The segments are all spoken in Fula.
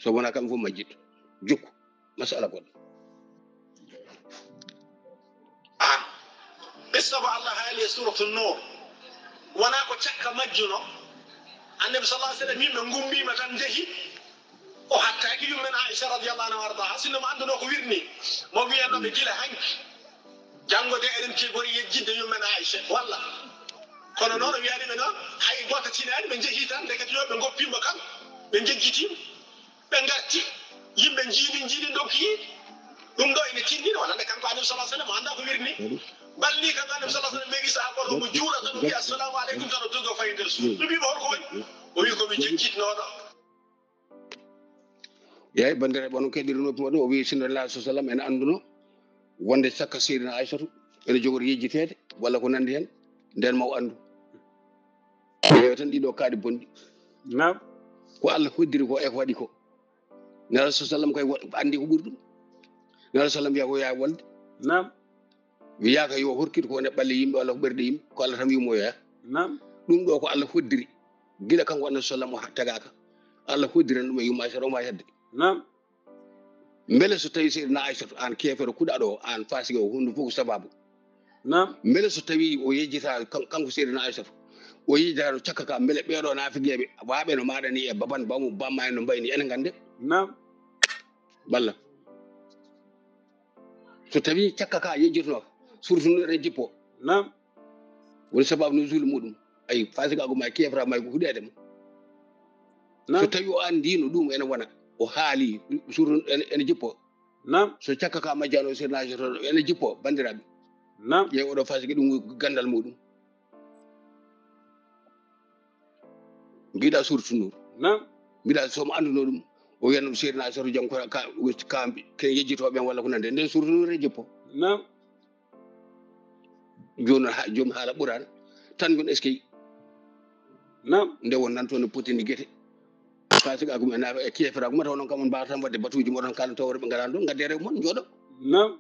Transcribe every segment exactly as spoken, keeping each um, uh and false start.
So wonaa kamɓe fof majjitto. Jokku. Masala goɗɗo. An. Qissa mo Allah haali e Suratu Nur. Wonaa ko cakka majjuno. Annabi sallallahu alaihi wasallam yimɓe ngummiima tan njehi. O hattaaki yummen Aisha radiyallahu anha wardaha. Sinno mo annduno ko wirni. Mo wiyano ɓe gila hanki. Janngo de eɗen keɓori yejjitde yummen Aisha. Walla. Kono noon o wiyani ɓe noon hay gooto tinaani ɓe njehi tan ndekete yo ɓe ngoppiima kam. Ɓe njejjitiima. Ɓe ngarti, yimɓe njiidi, njiidi ndokki yiide. Ɗum ɗo ene tinndina wonande kanko Annabi sallallahu alaihi wasallam o anndaa ko wirni. Balli kanko Annabi sallallahu alaihi wasallam ɓe gisa a goto mo juula tan o wiya assalamu aleykum tan o dogi o fayi nder suudu. Ɓe mbiimo holko woni? O wi ko mi jejjitnooɗo. Yeey, banndiraaɓe, onon keɗirinooɓe moɗon, o wiyi sinno Nulaaɗo sallam ene annduno wonde cakka Seydina Aysatu ene jogori yejjiteede walla ko nanndi heen, ndeen ma o anndu. Yeewe tan ɗiɗo kaaɗi bonɗi. Naam. Ko Allah hoddiri ko e ko waɗi ko. Nulaaɗo sallam kay wo- anndi ko ɓuri ɗum. Nulaaɗo sallam wiya ko yaha wolde. Naam. Wiyaaka yo horkit ko wone ɓalli yimɓe walla ko ɓerɗe yimɓe, ko Allah tan wiimo yo yaha. Naam. Ɗum ɗo ko Allah hoddiri. Gila kanko Annabi sallam o tagaaka. Allah hoddiri ɗum e yumma Aysata o ma hedde. Naam. Mbele so tawi Seydina Aysatu an keefero kuɗaɗo o, an fasiki o, hunde fof ko sababu. Naam. Mbele so tawi o yejjita kan- kanko Seydina Aysatu, o yejjitano cakka ka, mbele ɓeɗo nafigeɓe waɓe no maɗani e baban bamu bamma en no mbayni ene gande. Naam. Balla. So tawi cakka ka yejjitno surtout no ene jippo. Naam. Woni sababu nuzul muɗum. Ay fasikagu ma kefra ma ko huɗede mo. So Naam. Tawi o andino ɗum ene wona, o haali surtout ene, ene jippo. Naam. So cakka ka majjano Seydina Aysatu ene jippo bandiraɓe. Naam. Yeey oɗo fasiki ɗum gandal muɗum. Mbiɗa surtout Nur. Naam. Mbiɗa somo anduno ɗum. O wiyanno Seydina Aysatu jam ko ka ka ke yejjitoɓe walla ko nande nden surtout Nur e jippo. Naam. Joni ha jom haala ɓurana tan gon eskey. Naam. Nde won nan toon e potini guete. Fasikagu men naata e keferagu mata onon kam on mbawata tan wadde batuji moɗon kala tawre ɓe ngarani ɗon gadde rew mon jooɗo. Naam.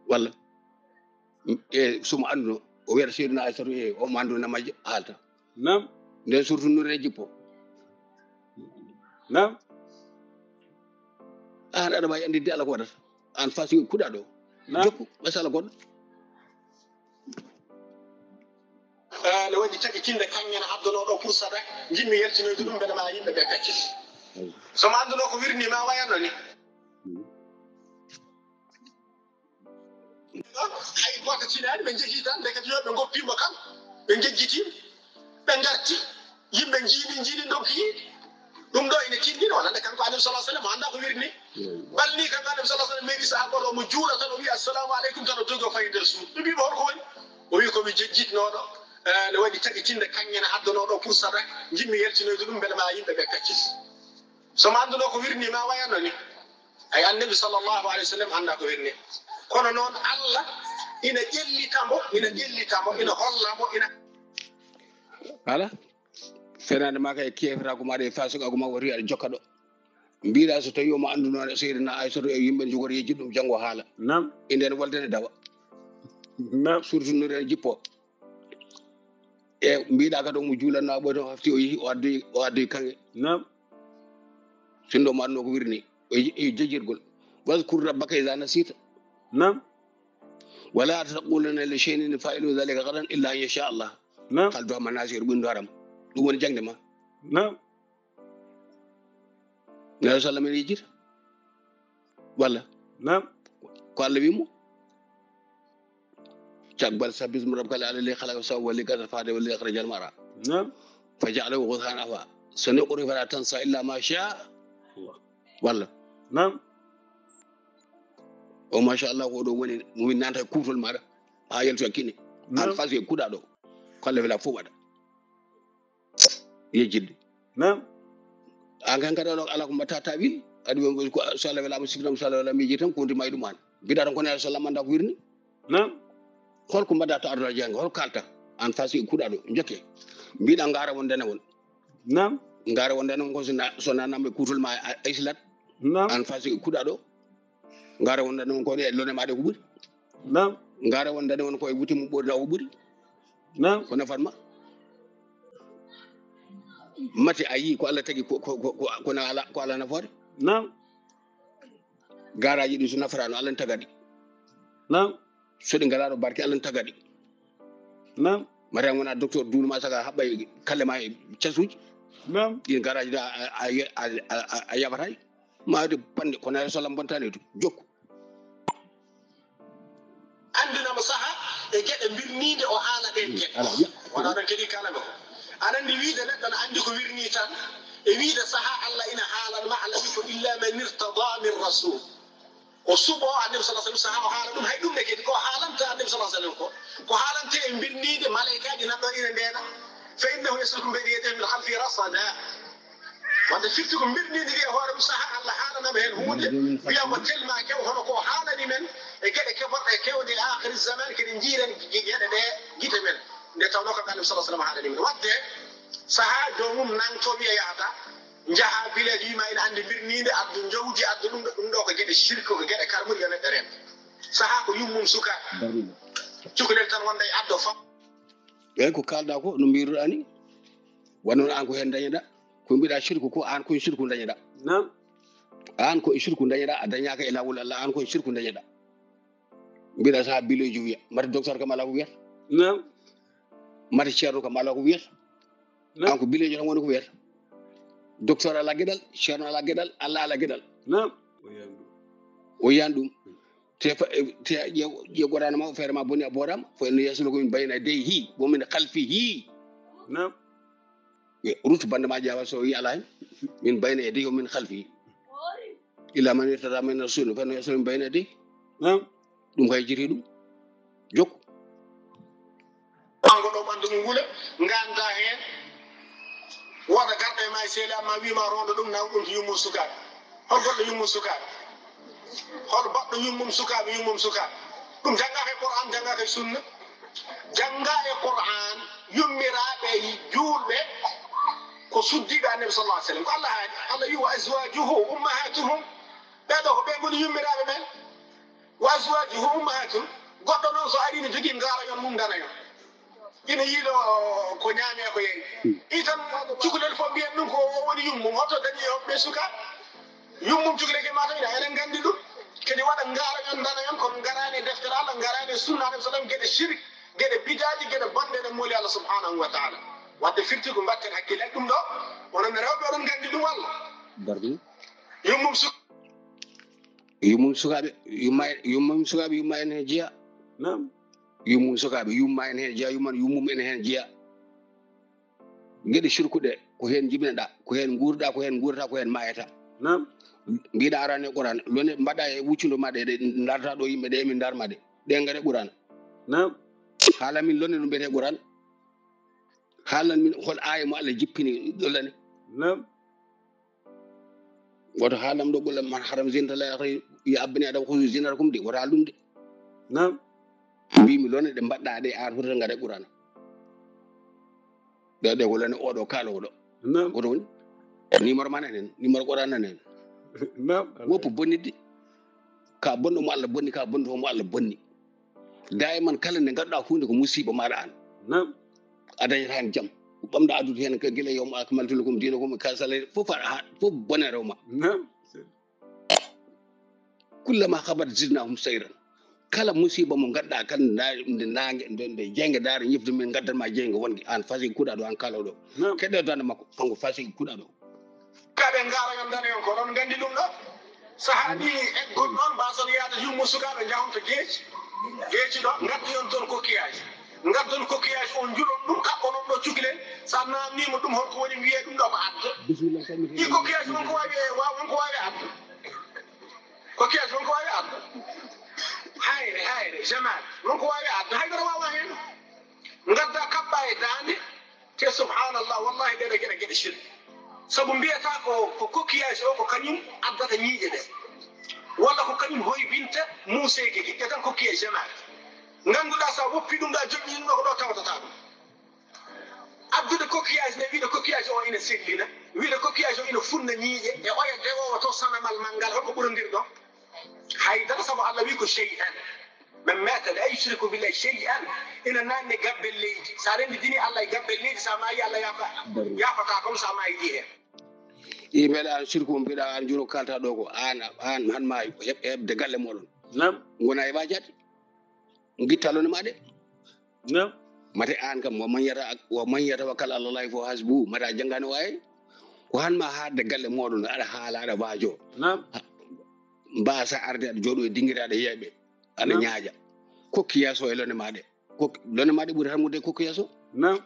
Walla e somo anduno o wiyata Seydina Aysatu e omo anduno na majja haalta. Naam. Nden surtout Nur e jippo. Naam. An aɗa wawi andinde Allah ko waɗata. An fasiki kuɗaɗo. Naam. Jokku masala goɗɗo. Eh, ne waɗi taƴitinde kaŋŋe ne addanoo ɗo pour sadak, njiɗmi yaltinoyde ɗum mbele ma yimɓe ɓe peccit. So mo annduno ko wirni ma wayano ni. Hay gooto tinaani ɓe njehi tan ndekete yo ɓe ngoppiimo kam ɓe ngejjitiimo ɓe ngarti yimɓe njiiɗi njiiɗi ndokki yiide. Ɗum ɗo ene tinndina wonande kanko Annabi sallallahu alaihi wasallam o anndaa ko wirni. Balni kanko Annabi sallallahu alaihi wasallam meeɗi sahaa goɗɗo omo juula tan o wiya assalamu aleykum tan o dogi o fayi nder suudu ɓe mbiimo holko woni? O wi ko mi jejjitnooɗo. Eh, ne waɗi taƴitinde kaŋŋe ne addanoo ɗo pour sadak, njiɗmi yaltinoyde ɗum mbele ma yimɓe ɓe peccit. So mo annduno ko wirni ma wayano ni. Ay Annabi sallallahu alaihi wasallam anndaa ko wirni. Kono noon Allah ina ƴellita mo ina ƴellita mo ina holla mo ina. Ala. Fenande ma kay keferagu maɗa e fasikagu ma woti aɗa jokka ɗo. Mbiɗa so tawi omo anduno Seydina Aysatu e yimɓe jogori yejji ɗum janngo haala. Naam. Inden wolde ne dawa. Naam. Surtout Nur e jippo. E mbiɗa kadi omo juulanno ɓoy to hafti o yehi o addoyi o addoyi kaŋŋe. Naam. Sinno mo anduno ko wirni o yehi e jejjirgol. Wadkur rabbaka idha nasita. Naam. Wala taqulanna li shay'in fa'ilu dhalika ghadan illa an yasha Allah. Naam. Kala duha ma nasir ɓundo haram. Ɗum woni jangde ma. Naam. Nabi sallam ene yejjita. Walla Naam. Ko Allah wimo. Caggal sabbismo rabbaka alladhi khalaqa fasawwa walladhi qaddara fahada walladhi akhraja al-mar'a. Naam. Faja'alahu ghusa'an ahwa. Sanuqri'uka fala tansa illa ma sha Allah. Walla Naam. O masha Allah ko ɗo woni mo min nanta e kuutol maɗa. Ha yaltu e kine. An Naam. Fas e kuɗa ɗo. Ko Allah wela fof waɗa. Yejjidde. Naam. An kan kadi ala ko mbatta tawil. Adi ɓe ko so Allah wela mo sikki tan so Allah wela miiji tan ko ndi may ɗum an. Mbiɗa tan ko ne sallam anda ko wirni. Naam. Holko mbaɗa to ardo jannga hol kalta. An Fas e kuɗa ɗo jokke. Mbiɗa ngara won dana won. Naam. Ngara won dana won ko so na so nanamɓe kuutol ma a- ayslat. Naam. An Fas e kuɗa ɗo. Ngara won dana won ko e lone maɗe ko ɓuri. Naam. Ngara won dana won ko e wuti mo ɓurda ko ɓuri. Naam. Ko nafat ma. Mate a yii ko Allah tagi ko, ko, ko, ko, ko na ala, ko ala nafoore? Naam. Garaaji ɗi so nafraano, Allah n tagaɗi. Naam. So ɗi ngalaano barke, Allah n tagaɗi. Naam. Mate a wona docteur duunuma saka haɓɓa e kalle ma e casuuji. Naam. Ɗin garaaji ɗa a, a, a, a, a, a yaɓatay. Ma waɗi bande kono hay sallam bontani to jokku. Anndinamo saha e geɗe birniinde o haala ɗeen geɗe. Wona ɗon kadi kalama ko aɗa anndi wiide neɗɗo na anndi ko wirnii tan e wiide saha Allah ina haalan ma Allah wi ko illa man irtada min rasul. O suɓo annabi sala sallam saha o haala ɗum hay ɗum ne kadi ko haalanta annabi sala sallam ko ko haalante e birniinde malaykaaji nanɗo ina ndeena. Fa innahu yasluku bayna yadayhi min khalfihi rasada. Wadde firti ko mbirɗini ndi e hoore mum saha Allah haalanama heen huunde wiya ko telma kew hono ko haalani men e geɗe keɓorɗe kewɗe e akhiri zaman kadi njiiren geɗe ɗe gite men. Nde tawno kam annabi sala sallam haalani men wadde saha joomum nangto wiya yahata njaha bileeji wima ina anndi mbirninde addu jawdi addu ɗum ɗo ɗum ɗo ko geɗe shirk ko geɗe karmuɗi yo neɗɗo rem. Saha ko yummum suka cukalel tan wonda e addo fam. Eyi ko kalɗa ko no mbiruɗa ni. Wano an ko heen dañaɗa ko mbiɗa sirku ko an ko e sirku dañaɗa. Naam. An ko e sirku dañaɗa a dañaka e lawol Allah an ko e sirku dañaɗa. Mbiɗa saha bileejo wiya mata docteur kam ala ko wiyata. Naam. Mata ceerno kam ala ko wiyata. Naam. An ko bileejo tan woni ko wiyata. Docteur ala geɗal, ceerno ala geɗal, Allah ala geɗal. Naam. O yiyan ɗum. O yiyan ɗum. Te fa- eh, te ƴeew ƴeew goɗano ma o feere ma boni a boorama fo en yeeso ko min bayna dey hi wo min halfi hi. Naam. Rutu bande ma ƴeewa so yi ala hen min bayna e dey o min halfi. Illa man irtada min rasul fa en yeeso min bayna dey. Naam. Ɗum kay jiri ɗum jokku. Kanko ɗo ɓanndu mum wula ngannda heen wona garɗo e ma e seeli amma wima rondo ɗum naw ɗum yummum sukaaɓe. Hol goɗɗo yummum sukaaɓe? Hol baɗɗo yummum sukaaɓe yummum sukaaɓe? Ɗum janngaaka e Qur'an janngaaka e sunna. Jannga e Qur'an yummiraaɓe juulɓe ko suddiiɓe annabi sallallahu alaihi wasallam ko Allah haali. Allah wi wa azwajuhu ummahatuhum. Ɓeɗo ko ɓe ngoni yummiraaɓe ɓen. Wa azwajuhu ummahatuhum. Goɗɗo noon so ari ne jogii ngaarayon mum danayon. Ina yiilo ko ñaami e ko yeeyi. I tan cukalel fof mbiyen ɗum ko o woni yummum hoto dañi e hoɓɓe suka. Yummum cukalel ke mata ina enen nganndi ɗum. Kadi waɗa ngaarayon danayon kono ngaraani e deftere Allah ngaraani e sunna Annabi sallam geɗe shirk geɗe bidaaji geɗe bonɗe ɗe mooli Allah subhanahu wa taala. Wadde firti ko mbatten hakkille e ɗum ɗo onon rewɓe oɗon nganndi ɗum Allah. Yummum suka. Yummum sukaaɓe yumma yummum sukaaɓe yumma en heen jeya. Naam. Yummum sukaaɓe yumma en heen jeya yumman yummum en heen jeya. Geɗe cirkuɗe ko heen jibinaɗa ko heen nguurɗa ko heen nguurata ko heen mayata. Naam. Mbiɗa arani e qurana lone mbaɗa e wuccudo ma ɗe ɗe darata ɗo yimɓe ɗe emin darma ɗe ɗe ngare qurana. Naam. Haala min lone no mbiyete qurana. Haalan min hol aaya mo Allah jippini ɗollane. Naam. Woto haalam ɗo ɓulla man haram zinata la yaxri ya abbani adam khuzu zinatakum de woto haal ɗum de. Naam. Mbimi lone ɗe mbaɗɗa ɗe an fota ngare qurana. Ɗe ɗe ko lone oɗo kaalo oɗo. Naam. Woto woni numéro ma nanen numéro qurana nanen. Naam. Woppu bonnidde. Ka bonɗo mo Allah bonni ka bonɗo mo Allah bonni. Daiman kala nde ngadɗa hunde ko musiba maɗa an. Naam. A dañata hen jam. Ɓamɗa addude hen ka gila yawma akmaltu lakum dinakum ka sala fof aɗa ha fof bone rewma. Naam. Kullama khabat zidnahum sayran. Kala musiba mo ngadɗa kan nde nangue nde nde jeyge dare ñifde min gaddanma jeyge wongue an fasi kuuɗa ɗo an kala ɗo. Naam. Keɗɗo dande makko kanko fasi kuuɗa ɗo. Kaɓe ngara yon dane yon ko ɗon nganndi ɗum ɗo. Sahaa ni eggol ɗon mbason yaade yummo sukaaɓe njahon to geeci geeci ɗo ngaddi yon toon coquillage ngaddon coquillage on njulon ɗum kaɓɓonon ɗo cukalel so a namnima ɗum holko woni mbiye ɗum ɗo ko adde. I coquillage wonko wawi e wa wonko wawi adde. Coquillage wonko wawi adde. Hayre hayre jamal wonko wawi adde haydara wawa hen. Ngadda kaɓɓa e dande. Te subhanallah wallahi ɗeɗo geɗe geɗe shirk. Sabu mbiyata ko ko coquillage o ko kañum addata ñiiƴe ɗe. Walla ko kañum hoybinta muuseeje ɗi ƴe tan coquillage jamaat. Ngannduɗaa sa woppi ɗum ɗa joƴƴi ɗum ɗo ko ɗo tawtata ɗum. Addude coquillage ne wiide coquillage o ina sellina wiide coquillage o ina funna ñiiƴe e oya dewowo to sanamal manngal holko ɓurondirɗo. Haydara sabu Allah wi ko chey an. Min meeɗaa, la yushriku billahi shay'an. Ina naanni gabbel leydi. So a renndinii Allah e gabbel leydi, so a maayii, Allah yaafa-, yaafata kam so a maayii heen. Yimɓe, an shirku mo mbiɗa an juro kalta ɗo ko an, an han ma heɓ-, heɓde galle moɗon. Naam. Ngona e wajaade. Ngitta lone ma de. Naam. Mate an kam, wa man yata-, wa man yatawakkal ala Allahi fa hasbuhu. Mate a janngaani waye. Ko han ma haadde galle moɗon, aɗa haala, aɗa waajo. Naam. Ha, mbasa arde aɗa jooɗo e dingiraɗe yeeɓe. Aɗa Naam. Ñaaja. Kokki yeeso e lone ma de. Kok-, lone ma de ɓuri harmude kokki yeeso. Naam.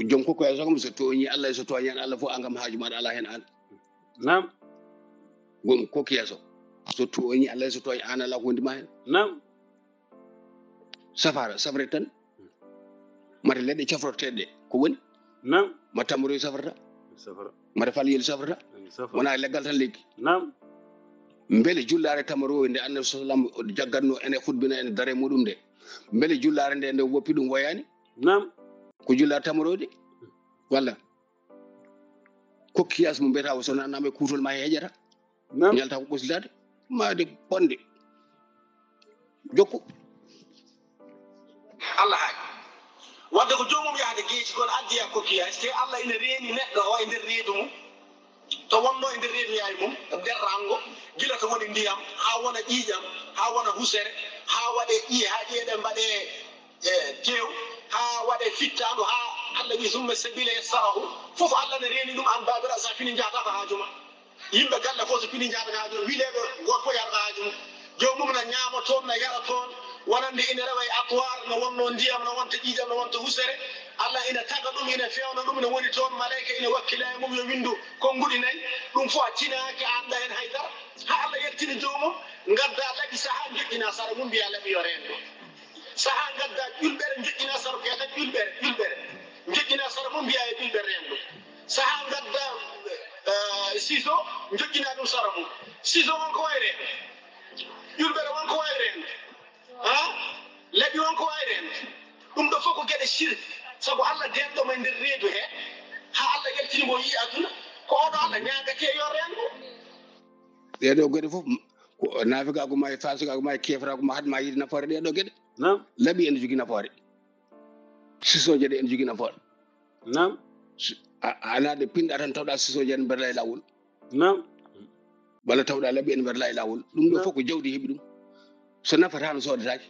Joom kokki yeeso kam so tooñi Allah, so tooñani Allah fof, an kam haaju maɗa ala hen an. Naam. Gon kokki yeeso. So tooñi Allah, so tooñi an ala ko wondi ma hen. Naam. Safara, safre tan. Mate leɗɗe cafroteɗe ko woni? Naam. Ma tamaro safrata? Safra. Mate falyel safrata? Safra. Wona leggal tan lekki. Naam. Mbele jullaare tamaro nde Annabi sallallahu alaihi wasallam jaggatno ene khutbina ene dare muɗum nde. Mbele jullaare nde nde woppi ɗum woyani? Naam. Ko jullaare tamaro de? Walla? Kokki yeeso mo mbiyata o so nanama e kuutol ma he heƴata. Naam. Ñalta ko ɓoslitaade. Maayde bonde. Jokku. Allah haali. Wadde ko joomum yahde geeci kon addi e kokki yeeso. Te Allah ina reeni neɗɗo o e nder reedu mum. To wonno e nder reedu yaay mum, nder rango, gila to woni ndiyam, haa wona ƴiiƴam, haa wona husere, haa waɗe ƴiye, haa ƴiye ɗen mbaɗe, e, tew, haa waɗe fittaandu, haa Allah wi, "Summa sabila yassarahu." Fof Allah ne reeni ɗum, an baabiraɗo, sa fini njahata ko haaju ma. Yimɓe galle fof so pini njahaɗo haaju, wileeɓe gooto fof yahaɗo haaju mum. Joomum na ñaama toon, na yara toon, wonande ina rewa e atwaar, no wonno ndiyam, no wonta ƴiiƴam, no wonta husere. Allah ina taga ɗum, ina feewna ɗum, ina woni toon, maleyka ina wakkila e mum yo winndu konnguɗi nayi. Ɗum fof a tinaaki, a anndaa heen hay dara. Haa Allah yaltini joomum, ngadda laɓi sahaa njoƴƴina sara mum, mbiya laɓi yo reen ɗum. Sahaa ngadda ƴulɓere, njoƴƴina sara ko yata ƴulɓere, ƴulɓere. Njoƴƴina sara mum, mbiya e ƴulɓere reen ɗum. Sahaa ngadda, eh, siiso, njoƴƴina ɗum sara mum. Siiso won ko wayi reen. Ƴulɓere won ko wayi reen. Ha? Laɓi won ko wayi reen. Ɗum ɗo fof ko geɗe shirk. Sabu Allah deenɗo mo e nder reedu he. Ha Allah yaltini mo yi aduna. Ko oɗo Allah ñaagate yo reen ɗum. Ɗee ɗoo geɗe fof, ko naafiqaagu ma e faasiqaagu ma e keeferaagu ma haɗ ma yiide nafoore ɗee ɗoo geɗe. Naam. Laɓi ene jogii nafoore. Sisooje ɗe ene jogii nafoore. Naam. Si-, a, a, ana ɗe pinɗa tan tawɗa sisooje ene mbaɗa e laawol. Naam. Walla tawɗa laɓi ene mbaɗa e laawol. Ɗum ɗo Naam. fof ko jawdi heɓi ɗum. So nafataano soodataake.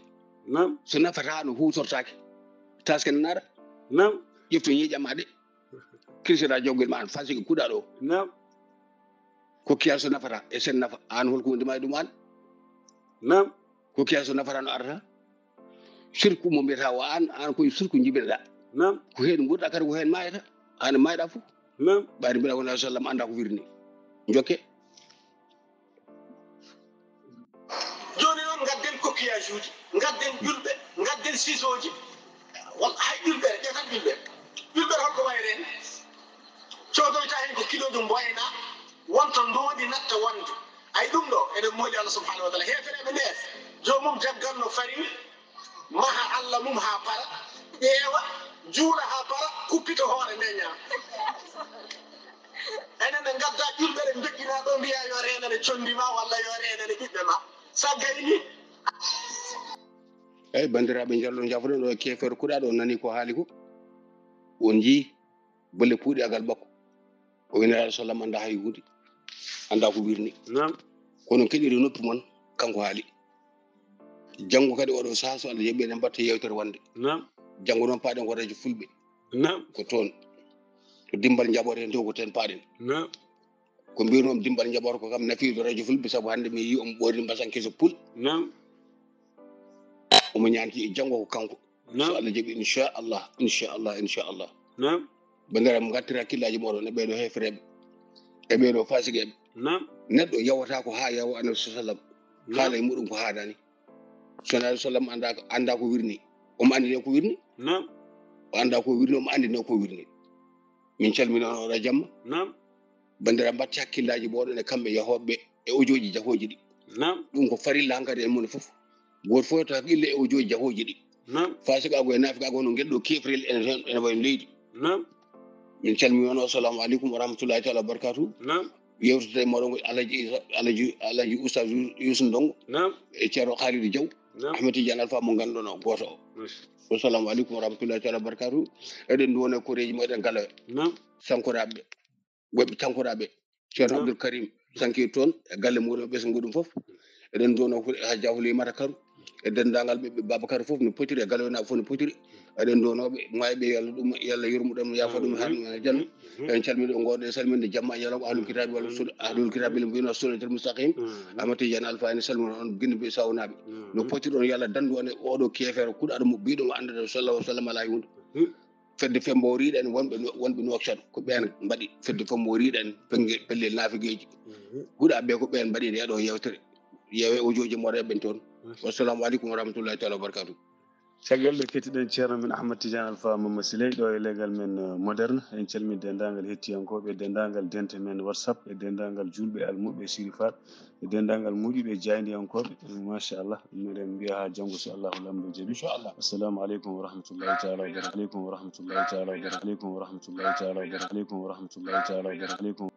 Naam. So nafataano huutortaake. Taske nana ara. Naam. Ƴefto ñiiƴam ma ɗe. Kirsira jawgel ma an, faasiqe kuuɗa ɗo. Naam. Kokki yeeso nafata, e sen nafa, an holko wondi ma e ɗum an? Naam. Kokki yeeso nafata no arata? Sirku mo mbiyata o an, an koye sirku jibinoɗa. Naam. Ko heen nguurɗa kadi ko heen maayata. An maayɗa fof. Naam. Ɓayde mbiɗa wona sallam annda ko wirni. Jokke. Jooni noon, ngadden coquillage uji, ngadden ƴulɓe, ngadden sisooji. Won hay ƴulɓere, ƴeew tan ƴulɓere. Ƴulɓere holko wayi reen? Coodoyta heen ko kilooji mboyna, wonta ndoondi natta wonde. Ay ɗum ɗo, eɗen mooli Allah subhanahu wa taala. Heefereɓe nde, joomum jagganno farin, maha Allah mum haa para, ƴeewa, juula haa para, kuppito hoore nde ñaama. Enen ne ngadda ƴulɓere njoƴƴina ɗo, mbiya yo reenane condi ma walla yo reenane ɓiɓɓe ma. Sa gayni. Eyyi, banndiraaɓe, njalɗo njafoɗen ɗo e keefeero kuuɗa ɗo, nani ko haali ko. On njii bolle puuɗi agal makko. O wi Nelaaɗo sallam annda hay huunde. Annda ko wirni. Naam. Kono keɗiri noppi mon, kanko haali. Janngo kadi oɗo saha so Allah jaɓi eɗen mbatta yeewtere wonde. Naam. Janngo noon paaɗen ko radio fulɓe. Naam. Ko toon. To dimbal njaɓoten to ko ten paaɗen. Naam. Ko mbirnoom dimbal njaɓoto ko kam nafiiɗo radio fulɓe sabu hannde mi yii omo ɓorni mbasan keso pul. Naam. Omo ñaanti e janngo ko kanko. Naam. So Allah jaɓi inchallah, inchallah, inchallah. Naam. Banndiraaɓe, ngattir hakkillaaji mooɗon e ɓeeɗo heefereeɓe, e ɓeeɗo faasiqeeɓe. Naam. Neɗɗo yawata ko haa yawa Annabi sallam. Naam. Haala e muɗum ko haadani. So Nelaaɗo sallam annda, annda ko wirni. Omo anndi ne ko wirni. Naam. O annda ko wirni, omo anndi ne ko wirni. Min calmini on oɗo jamma. Naam. Banndiraaɓe, mbatte hakkillaaji mooɗon e kamɓe yahooɓe e ojooji jahooji ɗi. Naam. Ɗum ko farilla hankadi e mone fof. Gooto fof yetta hakkille e ojooji jahooji ɗi. Naam. Faasiqaagu e naafiqaagu hono ngel ɗo keefrel ene, ene wayi no leydi. Naam. Min calmini on, assalamu aleykum wa rahmatullahi taala wa barakatuh. Naam. Yewtata e mooɗon ko Alhaji Isa, Alhaji, Alhaji Oustaz Youssou Ndongo. Naam. E Ceerno Khalidou Diaw. Ahmed Tidiane Alpha mo ngannduɗon o gooto o. Wassalamu aleykum wa rahmatullahi taala wa barakatuh. Eɗen nduwona koreeji meɗen Galoya. Sankoraaɓe, wonɓe Sankoraaɓe. Ceerno Abdoul Karim Sankir toon e galle muɗum e ɓesngu ɗum fof. Eɗen nduwona Hajja Huleymata Karu e denndaangal ɓiɓɓe Babacar fof no potiri e Galoyanaaɓe fof no potiri. Eɗen nduwonooɓe maayɓe, yo Allah ɗum, yo Allah yurmo ɗum, yaafa ɗum, haa ɗum e janno. En calmini o ngoɗo e salminde jamma e ñalawma ahlul kitaabi walla sunu ahlul kitaabi le mbiyno sunnatul mustaqim. Ahmad Tidiane Alpha ene salmina on Guinée Bissau naaɓe. No potiri on yo Allah dandu on e oɗo keefeero kuɗaɗo mo biɗo mo anndude sallallahu alaihi wasallam ala hunde. Fedde fembooriiɗe en wonɓe no-, wonɓe Nouakchott ko ɓeen mbaɗi fedde fembooriiɗe en penge-, pellel naafigeeji. Huɗa ɓe ko ɓeen mbaɗi nde ɗo yewtere. Yewe o jooji mo reɓen toon. Wassalamu aleykum wa rahmatullahi taala wa barakatuh. Caggal nde kettiɗen ceerno men Ahmad Tidiane Alpha Mama Siley ɗo e legal men, eh, moderne. En calmi denndaangal hettiyankooɓe, denndaangal dente men WhatsApp, e denndaangal juulɓe, almuɓe, sirifaaɓe, e denndaangal moƴƴuɓe, jaayndiyankooɓe. Machallah. Miɗen mbiya haa janngo so Allahu Laamɗo jaɓi. Inchallah. Assalamu aleykum wa rahmatullahi taala wa barakatuh. Aleykum wa rahmatullahi taala wa barakatuh. Aleykum wa rahmatullahi taala wa barakatuh. Aleykum wa rahmatullahi taala wa barakatuh. Aleykum